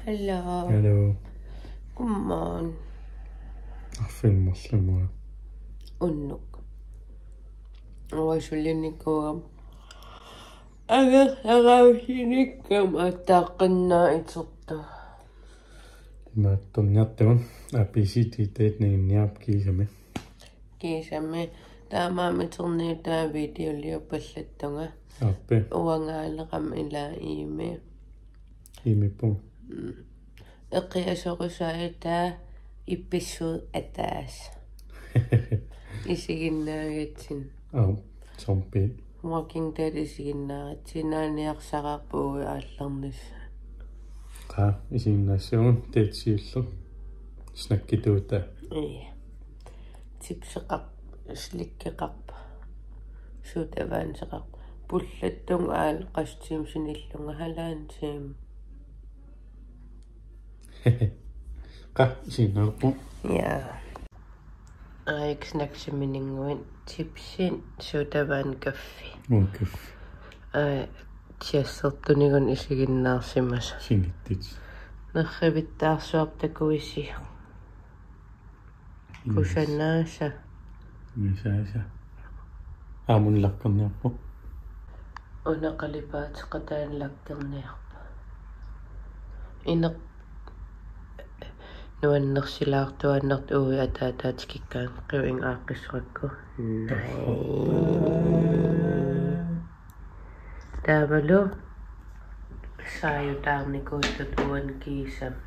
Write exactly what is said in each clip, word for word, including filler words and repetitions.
Hello. Hello. Godmorgen. Arfineq-marlunngua. Unnuk. Uanga sulinikuugama. Agerlarausinikkama attaaqqinnaa isertu. Imaattorniartugut A B C D-date nanginniarput kiisami. Kiisami taamaammat iterniutaa videoliorpallattunga. Aappi. Uangaaleqama ilaa iimi. Iimippunga. Mm. Eqiasorusaajutaa episode ataaseq. Isiginnaagatsinni. Aap, zombie. Walking Dead isiginnaagatsinni naaniarsaraarput aallarnissaa. Qaa, isiginnaassaagut date siulleq. Snakkituutaa. Ii. Chipseqarpoq, slikkeqarpoq, sodavandeqarpoq. Pullattunga aal qassit tiimit sinillunga, halvanden time. Qaa, isiginnaalerpunga. Ja. Aajuku snacksimininnguit chipsit, sodavand, kaffi. Uanga kaffi. Aa, tiassertunigut isiginnaarsimasoq. Sinittut. Nerrivittaarsuarput takuisiuk. Yes. Kusanaasa. Misaasa. Aamma una lakkerniarpoq. Una qalipaateqataani lakkerniarpoq. Ineq nuannersilaartuaannartoq uagut ataataata tikikkaangakkit aaqqissuakku. Nej. Taavalu saajutaarnikuulluta uani kiisami.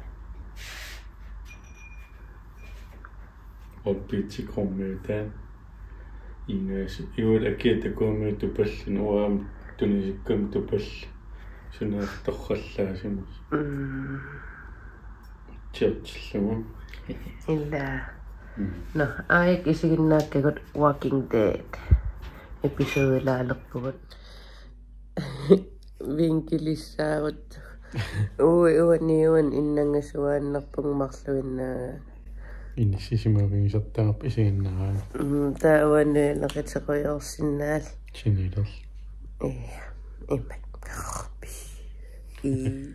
Oppitsi krummiutaan. Ingaas iuat akia takuamiut tupalluni uanga tunisikkama tupalli. Sunaaffa torrallaasimasoq. Mm. Churchillugu. Ila. Mm. Nå, aajuku isiginnaakkagut Walking Dead. Episodilaalerpugut. Vinkelissaagut. Ui, uani uani innangasuaannarpunga marluinnaa. Inissisimaavigisartagarput isiginnaaraanni. Mm, taava uani neqiterujoorsinnaalluni. Sinilerlugu. Ee, imak. Ii.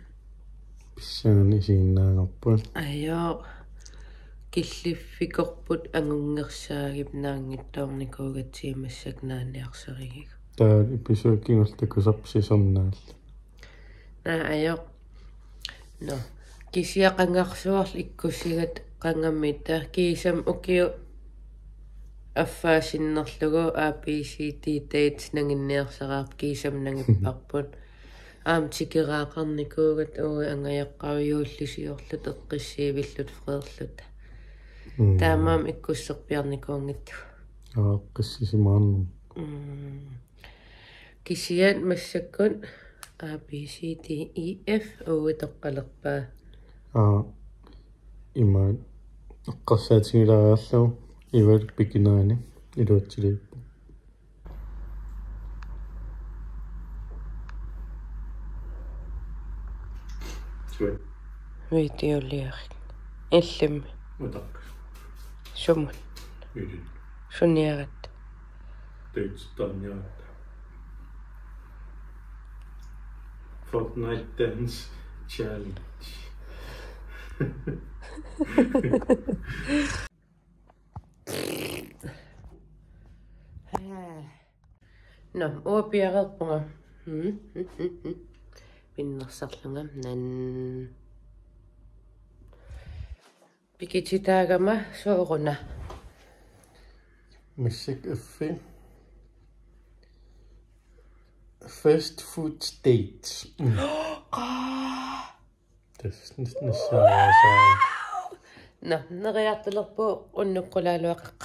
Pissanganaq isiginnaagarput. Ajoo. Killiffikorput angunngersaagit naanngitsoornikuugatsigit massakkut naaniarsarigigut. Taava episode kingulleq takusarput sisornaalli. Naa, ajoo. Nå. Kisianni qangarsuarlu ikkussigatta qangamita kiisami ukiut affaa sinnerlugu A B C D-date nanginniarsaraarput kiisami nangipparput. Aamma tikeraaqarnikuugatta uagut angajoqqaavut juullisiorluta eqqissiivilluta freerluta. Mm. Taamaammat ikkusserpiarnikuunngitsugut. Aa, eqqissisimaarnermut. Mm. Kisianni massakkut A B C D E F uagut toqqalerpaa. Aa, ima eqqarsaatigilaariarlugu ivalu pikinerani iluatsiliippoq. Suu. Videoliarit. Illimmi. Utak. Sumut. Ilin. Suniaratta. Teittarniaratta. Fortnite Dance Challenge. Nå, uanga piareerpunga. Mm, mm, mm, mm. Pinnersarlunga nan. Pikititaagama sooruna. Massakkut affi. Fast food date. Mm. Qaa. Tassa nas-, nassaariasaa. Nå, neriartulerpugut unnuk qulaaluaqaaq.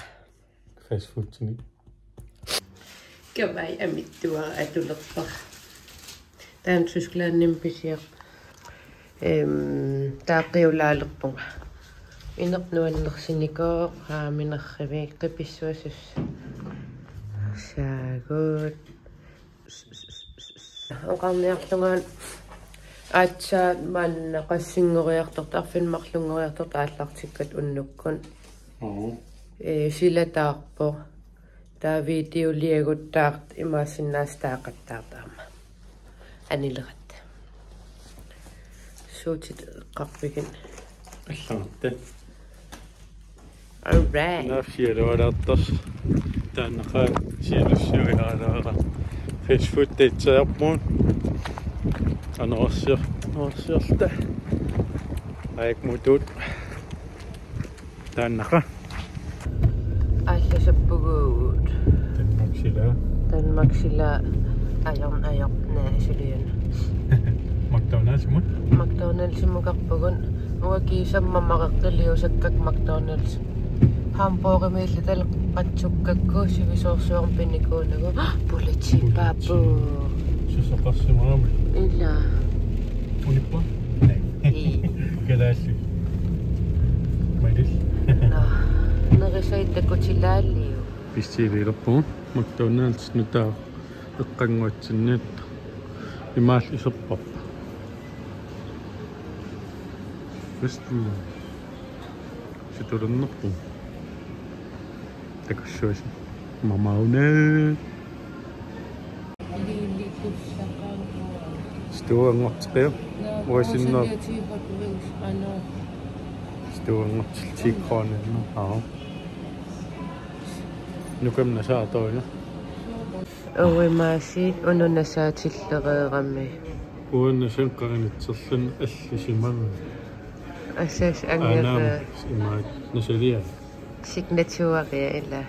Fast foodimik. Kavai amittuara atulerpara. Taanna Tysklandimi pisiaq. Ehm, taaqqiulaalerpunga. Ineq nuannersinikuuvoq, aamma nerrivik qipissuassasut. Saagut. Oqarniarlunga aatsaat manna qassinngoriartortoq, arfineq-marlunngoriartortoq aallartikkatta unnukkut. Oo. Ee, silataarpoq. Taava videoliagut taart-, imaassinnaavoq taaqattaartarama. Anileratta. Tuutit eqqarpigit. Allangatta. All right. Naafsialualaartars. Taannaqaaq sialussiuiaalaara. Fast food dateerput. Anorsior. Anorsiorta. Aik mutut. Taannaqa. Aallasappugut. Danmark sila. Danmark sila. Ajorn ajorn naasulian. McDonald's mut. McDonald'simukarpugut. Uakiisamma maqeqqiliusakkak McDonald's. Hamburgerimiilli tal qatsukkakku sivisoorsuarmi pinikuunagu. Politipaappu. Susoqarsimaramik. Ila. Unippa? Nei. Ii. Kalaallit. Mailil. Nå. Nerisai takutilaaliu. Pissiliilerpugut McDonald's nutaaq eqqannguatsinniittoq. Imaal iserpap. Vestrum. Situlunnerpu. Takussuasi. Mamauna. Stuanngortiqio. Uasinna. Stuanngortil ti kroner. Aa. Nukam nasaatoina. Uimaasiit ununasaatillereerami. Uanna sanqarinitserlun allisimanga. Assas angera. Aanaam imaat nasaliaa. Signaturia ila.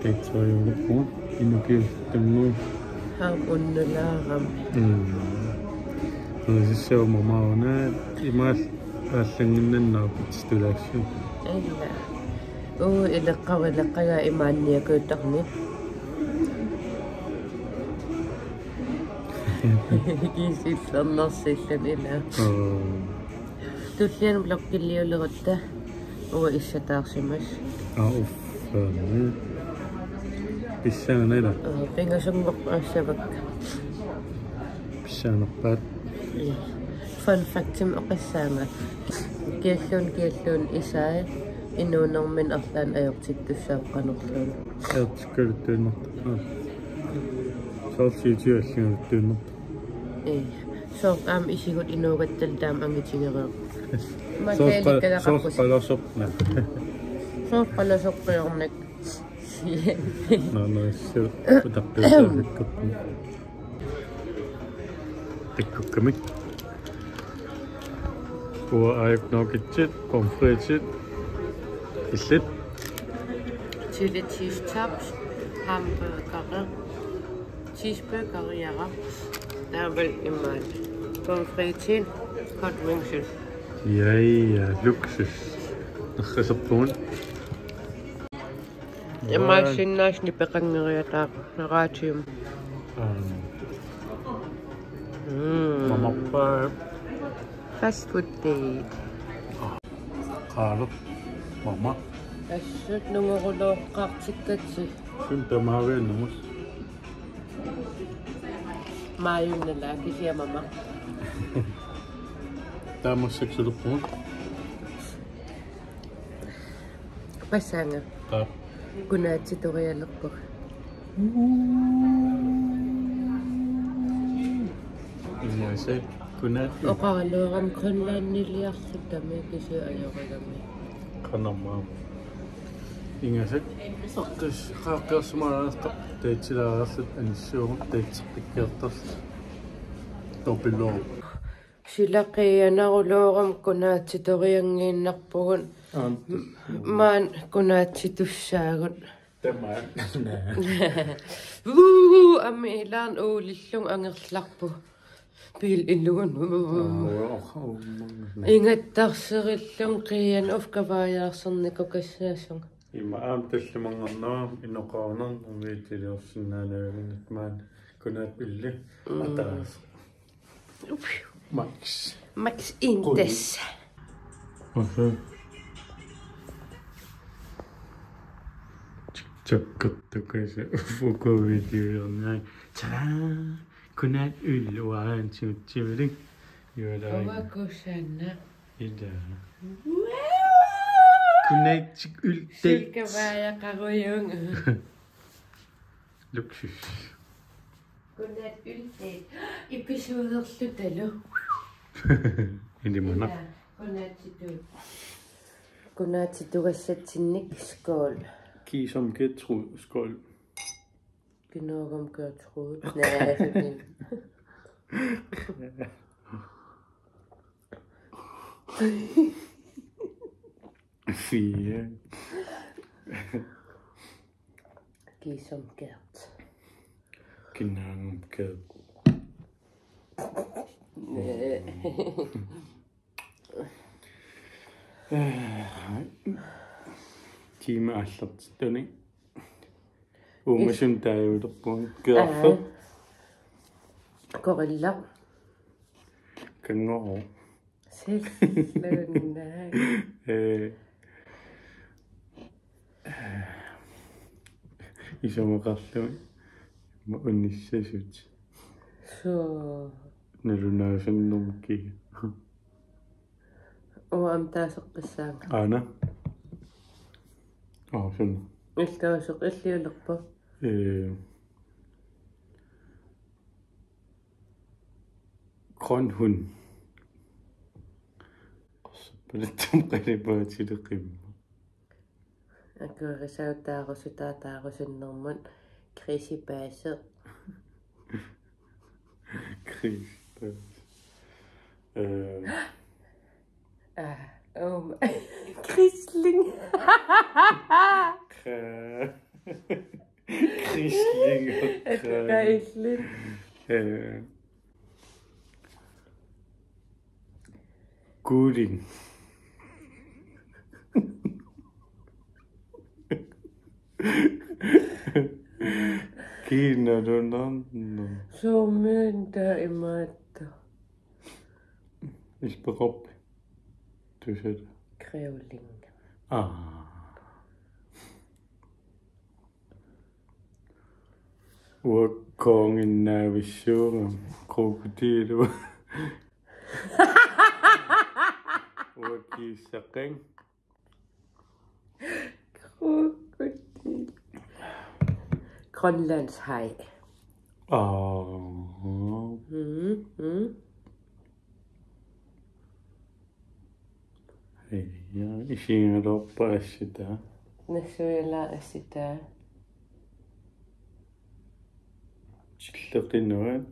Taitsoyuupu inukiuttanngu. Haam unnulaarami. Mm. Nusissauma mauna imaal aallannginnannaaput tulaassu. Ila. Uu ileqqaru ileqqagaa imaanniakuuttarni. Kiisittarnarsillan ila. Aa. Tulliani blokkiliulerutta uanga issataarsimas. Aa, uffa. Pissaanera. Aa, pingasunngorpaassavakka. Pissaanerpaat. Fun factimik oqassaanga. Kialluun kialluun isai inuunermini arlaanni ajortittussaavoq qanorluunniit. Ajortikkaluttuinnartoq. Soorlu siutigalluinnartoq. Ee. Soorlu aamma isigut inuugattalu taama angitigereerput. Soorlu qa-, soorlu qalasorna. Soorlu qalasorpiornak. Nå, nå, så utaqqisaatikkupput. Takkukkamik. Uanga aajuna nuggets, pomfritit. Illit. Chili cheese chops, hamburger, cheeseburgeriara. Taavalu imaat pomfritit, hot wingsit. Ja, ja, luksus. Nerriserpugut. Imaassinnaasut nipeqanngeriataarneratium. Aam. Mm. Mamarpaa. Fast food date. Qaaloq. Mama. Assut nungorulooqqaartikkatsi. Sun tamaaviannamus. Maajunnala kisianni mama. Taamassak sulerpugut. Passaanga. Aa. Kunaatitorialerpunga. Imaasai kunaat. Oqaraluarama Grønlandiliarlutami kisianni ajorigami. Qanormaa. Ingasak. Soqqis qaaqqiorsimaalaartoq taitsilaareerluta anissuugut taitseqqikkiartorluta. Topiloo. Sila qiianaruluarama kunaatitorianngiinnarpugut. Aam. Maani kunaatitussaagut. Tamaa. Uu, aamma ilaanni uulillunga angerlarput. Biil iluan. Uu. Aa, uu, uu. Ingattarserillunga qiianut uffa kavaajaarsernikukassaassunga. Ima aamma tallimanngornerma inoqarnermi umiatiliorsinnaanaviannginnami maani kunaat illit. Mm. Ataaseq. Max. Max Intes. Oho. Tiktokertukasa uku videoerneq. Tada! Kunaat ylluaraan siutsivilik. Juulai. Avakusanna. Ida. Wow! Kunaat ylluaraan. Silkavaajaqarujung. Luksus. Godnat, yldeq. Episoderlutalu. Ilimanaq. Godnat, Titu. Godnat, Titu, gassatsinnik, skål. Kiisam Gertrud, skål. Kinoogam Gertrud. Nej, det er fire. Kiisam Gert. Kinoogam Gert. Nej. Tiima aallartittuni. Uumasunik taaguulerpugut. Geerfeq. Aa. Gorilla. Kanguru. Sillunnaak. Ee. Isumaqarluni. Ma unissasut. Suu. Nalunaasunnermik. Uanga aamma taaseqqissaanga. Aana. Aa, suna. Iltaasoq illiulerpoq. Ee. Grøn hund. Qorsappalattum qalipaatileqimma. Akuerisautaarusutaa taarusunnermut Krisi Paase. Krisi Paase. Øh. Ah, um, Krisling. Kra-, Krisling. Krisling. Øh. Guling. Kiinalunarnu. Sumiinda imaattoq. Ispeqarpoq. Tusat. Grævling. Aa. Uanga kongen naavissuugami. Krokodillu. Uanga kiissaqing. Krokodil. Grønlandshaj. Aa. Mm, mm. Hej, ja, isigigaluarpat assitaa. Nassuialaaq assitaa. Silleqinuat.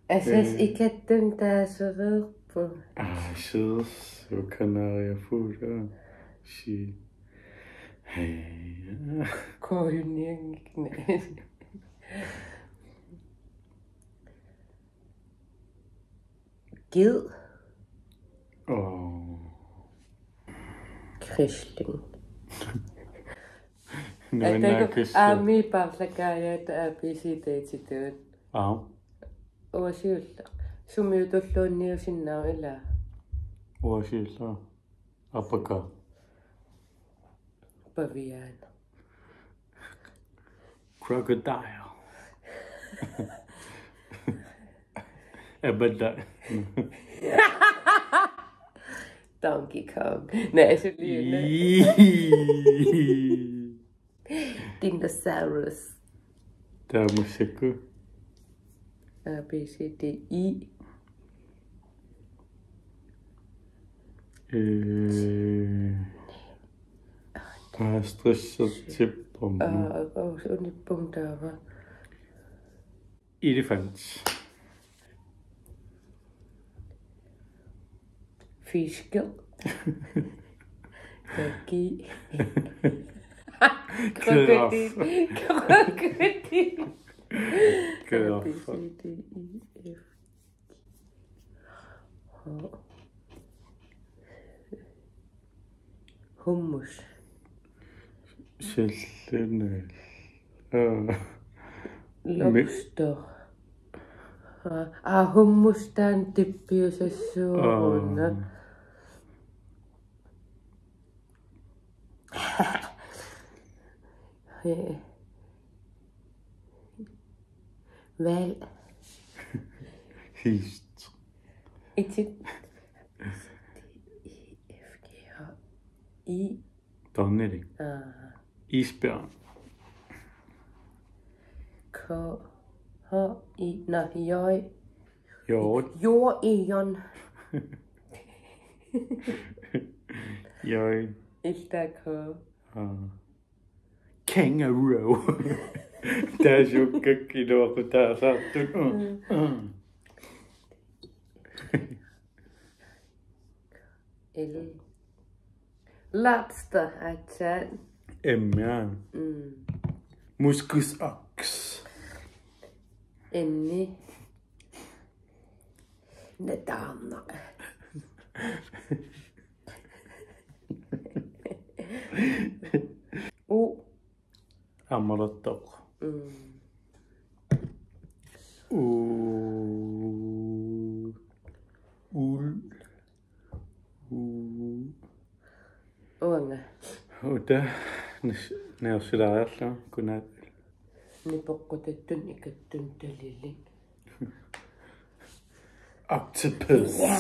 Asas. Eh. Ikattun taasereerpoq. Aa, sees, kanariafugl. Si. Hej. Kojunianngikne. Ged. Åh. Krisling. Nuannaakassu. Aammi paarlakaajaat A B C D-titut. Aa. Uasiulla. Sumiutulluunniusinnaavoq ila. Uasiulla. Apaka. Paviaana. Crocodile. Abada. Donkey Kong. Nej, så lige. Dinosaurus. Tamassakkut. A, B, C, D, E. Øh, halvtreds september. Og, og, og så en punkt der var. Elefant. Fisker. Doggy. Giraf. Krokodil. Krokodil. Giraf. A, B, C, D, E, F, G, H. Hummus. Sillunnaal. Aa. Lobster. Aa, aa, hummus taanna tippiusassuuvoq una. Aa. Hej. Hval. Hest. Itit. D, E, F, G, H, I. Donneri. Aa. Isbjørn. K, Og i, nå, jøj. Jo, Jord i Jon. jøj. Iltak. Uh. Kangaroo. Taassukkakkiluaqutaasartut. Uh. El. Lobster, atsat. Emma. Mm. Muskus oks. Inni. Nataarnaq. U. Amerlattoq. Mm. U. Ul. U. Uanga. Uta. Nis-, nersilaarlu kunaat. Nipoqqutattun ikattun talilik. Octopus. Ja,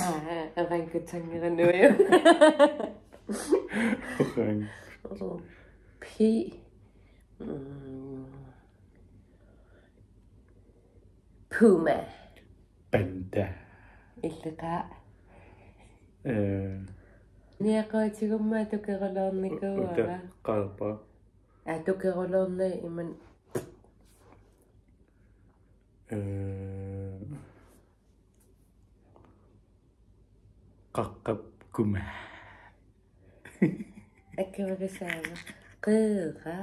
orangutangera nuju. Orang. P. Mm. Puma. Panda. Illiqaa. Eh, Niaqatigummaa tukeruloornikuuara. Uta. Qarpa. Aa, tukeruloornai iman. Eh, qaqqap kuma. Akkivarissaava. Qeera.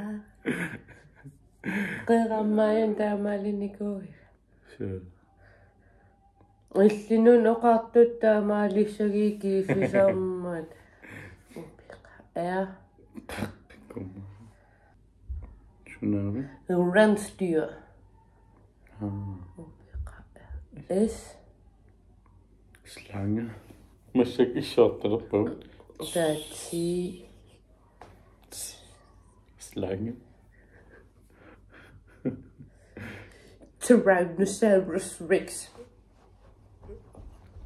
Qeerammaajun taamaalinikuuara. Sure. Illinun oqartut taamaalissagii kiiffisarmat. Upiqa. Ja. Kuma. Tsunami. Rensdyr. Ah. Upiqa. S. Slange. Massakkut issuartalerpagut. Taatsi. Slange. Tyrannosaurus Rex.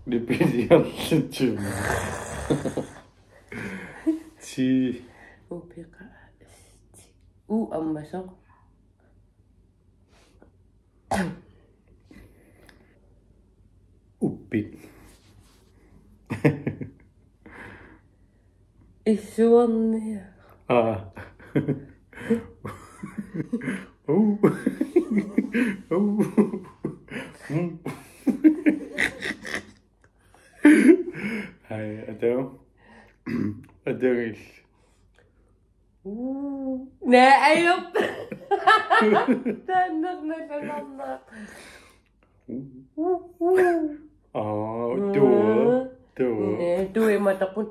Lipiliarlutim. Ti. Upiqa. U ammasoq. Uppit. Issuarnia. Ah. Uh. Uh. Mm. Ai, atu. Atu. Uu. Naa, ajorp. Taanna, naa, naa, naa, naa. Aa, tuo, tuo. Naa, tuo imaattarput.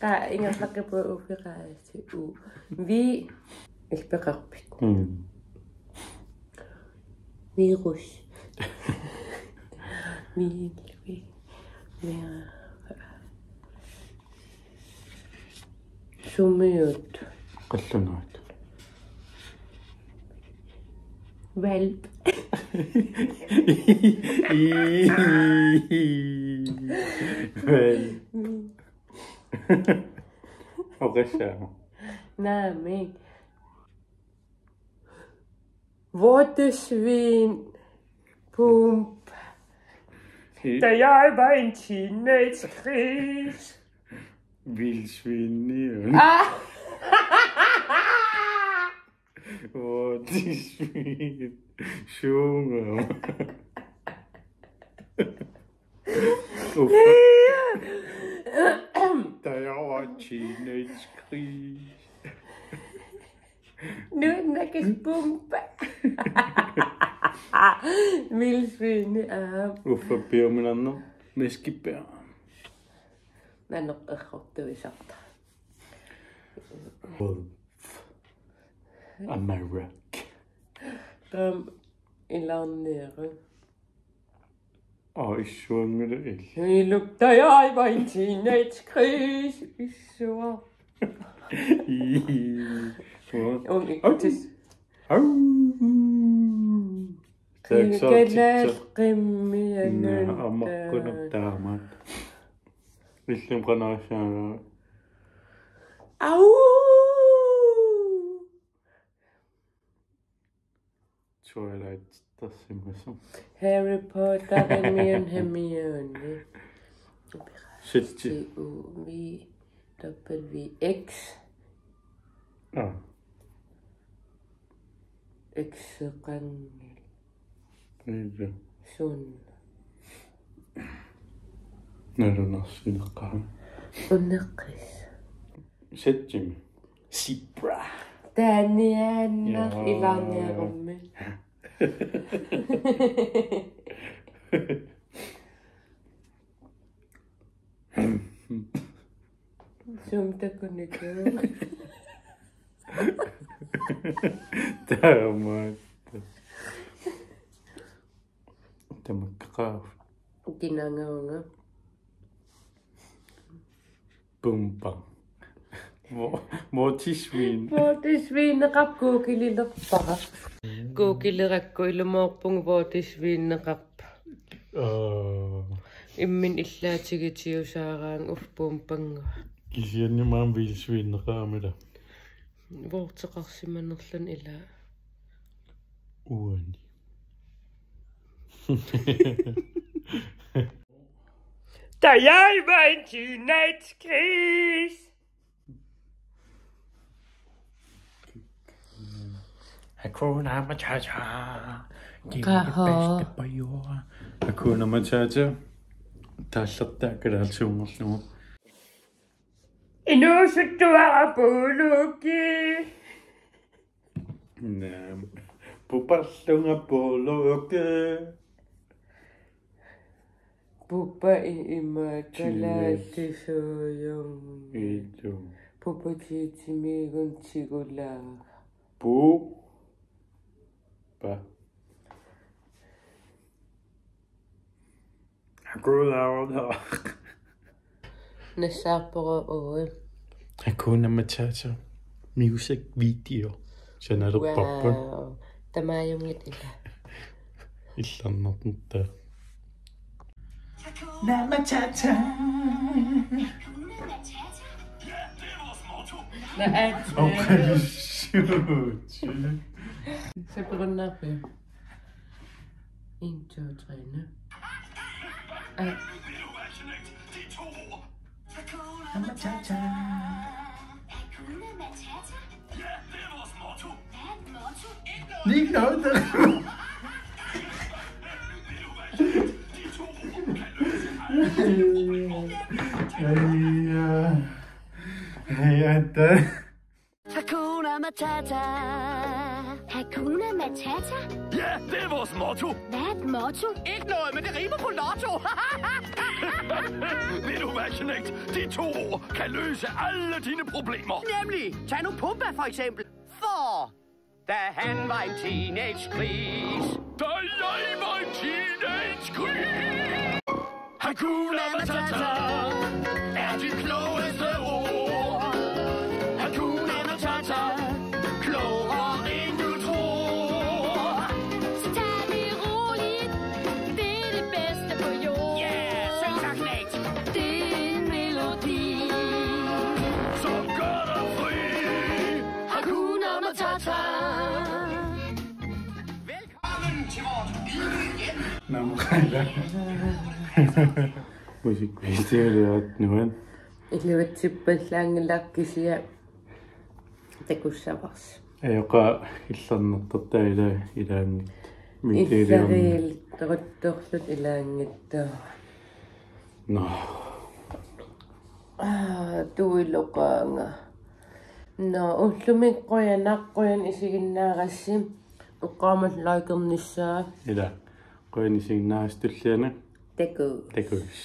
Qaa, ingerlaqqippoq uffeqaasi u. Vi. Illit peqarpit? Mm. Virus. Virus. Virus. Sumiut. Qallunaat. Hvalp. Hvalp. Oqassaaq. Naamik. Vortesvin. Pump. Da jeg var en teenagegris. Vildsvin. Ah! Vortesvin. Sjunga. Da jeg var teenagegris. Nu nakkis pumpa. Vildsvin. Ah. Uffa piuminarneq meskipia. Nanoq errortuisarta. Wolf. Amarok. Taam ilaarniaruk. Aa, issuanngilaq illit. Iluk, da jeg var en teenagegris. Issua. Ii. Ua. Ung ikkutis. Au. Taaksaartitsa. Qimmianut. Naa, ammaqqunup taamaat. Illim qanaassaanga. Au! Twilight-ersimasoq. Harry Potter, Hermione, Hermione. Setti. C U V W X. Aa. X-eqanngil. Nilu. Sun. Nalunarsineqaaq. Unneqqis. Settimi. Zebra. Taaniaannaq Jaa. Ilaanniarummi. Sum takunikuuvoq. Taamaat. Tamakkaqaaq. Kinangavunga. Pumpaq. Mo-, motisvin. Motisvineqarpoq, Google-ilerpara. Google-erakku ilumoorpunga motisvineqarpa. Aa. Imminut illaatigitiusaaraangat, uffa Pumpannguaq. Kisianni maani vildsvineqaramila. Vorteqarsimanerluni ilaa. Uani. Da jeg var en teenagegris. Hakuna Matata. Det er det Kaho. Bedste på jorden. Hakuna Matata. Taallertaa kalaallisuunngorlugu. Inuusuttuarapulukki. Naam. Pupallunga pulukke. Pupa i ima kalaallisuujung. Itu. Pupa tiitimiigun tigulaa. Pu. Pa. Hakuna Matata. Nassaarpoq ui. Hakuna Matata. Music video. Sanalerparput. Wow. Tamaajunngitsoq ilaa. Illarnartortaa. Hakuna Matata. Naa. Oqalussuutit. Saperunnaarpi. En, to, tre, nu. Aa. Hakuna Matata. Hakuna Matata. Hvad er et motto? Ikke noget, der... Ja, ja, ja, der... Hakuna Matata. Hakuna Matata. Ja, det er vores motto. Hvad er et motto? Ikke noget, men det rimer på lotto. Ved du hvad, Jeanette? De to ord kan løse alle dine problemer. Nemlig, tag nu Pumba for eksempel. For da han var en teenagegris. Da jeg var en teenagegris. Hakuna Matata er de klogeste ord. Hakuna Matata, klogere end du tror. Så tag det roligt, det er det bedste på jord. Ja, syng så, knægt. Det er en melodi, som gør dig fri. Hakuna Matata. Velkommen til vores evige hjem. Namqala. Musikvideoliat nuan. Illuatsippallaanngilaq kisianni takussavarsi. Ajoqa illarnartortaa ila ilaanngit. Mikkelium. Illariil toruttorlut ilaanngittaa. No. Aa, tuiloqaanga. No, ullumi qujanaq, qujan isiginnaarassi. Uqqaamallu likernissaa. Ila. Qujan isiginnaarassi tulliani. Taku. Takuss.